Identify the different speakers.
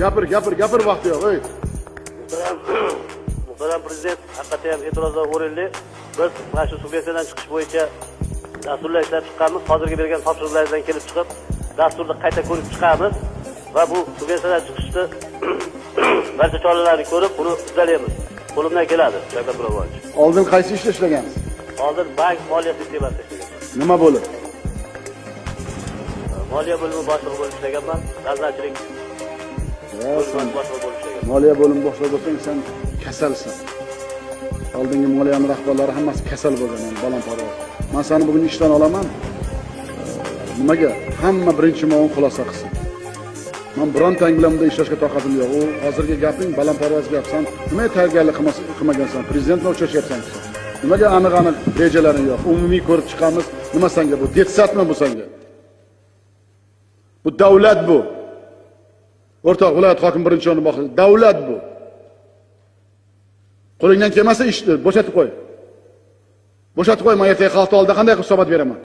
Speaker 1: Gapir, gapir, gapir, vaqti yo'q, ey.
Speaker 2: Muhtaram prezident, haqiqatda ham e'tirozlar o'rinli. Biz mana shu subvensiyadan chiqish bo'yicha dasturlar ishlab chiqqanmiz. Hozirgi bergan topshiriqlardan kelib chiqib, dasturni qayta ko'rib chiqamiz va bu subvensiyadan chiqishni barcha choralarni ko'rib, buni uddalaymiz. Qo'limdan keladi, Shavkat Miromonovich.
Speaker 1: Oldin qaysi ishda ishlagansiz?
Speaker 2: Oldin bank moliya sistemasida ishlaganman.
Speaker 1: Nima bo'lib?
Speaker 2: Moliya bo'limi boshlig'i bo'lib ishlaganman. G'aznachilik
Speaker 1: Ya, sen
Speaker 2: bo'limi boshlig'i bo'lib ishlaganman.
Speaker 1: Moliya bo'limi boshlig'i bo'lsang, sen kasalsan. Oldingi moliyani rahbarlari hammasi kasal bo'lgan, yani balandparvoz. Man seni bugun ishdan olaman. Nimaga? Hamma birinchi muovin xulosa qilsin. Man birontang bilan bunda ishlashga toqatim yo'q. U hozirgi gaping balandparvoz gap. San nimaga tayyorgarlik qilmagansan? Prezident bilan uchrashyapsan sen. Nimaga aniq-aniq rejalaring yo'q? Umumiy ko'rib chiqamiz. Nima sanga bu? Детсад mi bu sanga? Bu davlat bu. O'rtoq viloyat hokimi birinchi o'rinbosari, davlat bu. Qo'lingdan kelmasa, ishni bo'shatib qo'y. Bo'shatib qo'y, men ertaga xalq oldida qanday hisobot beraman?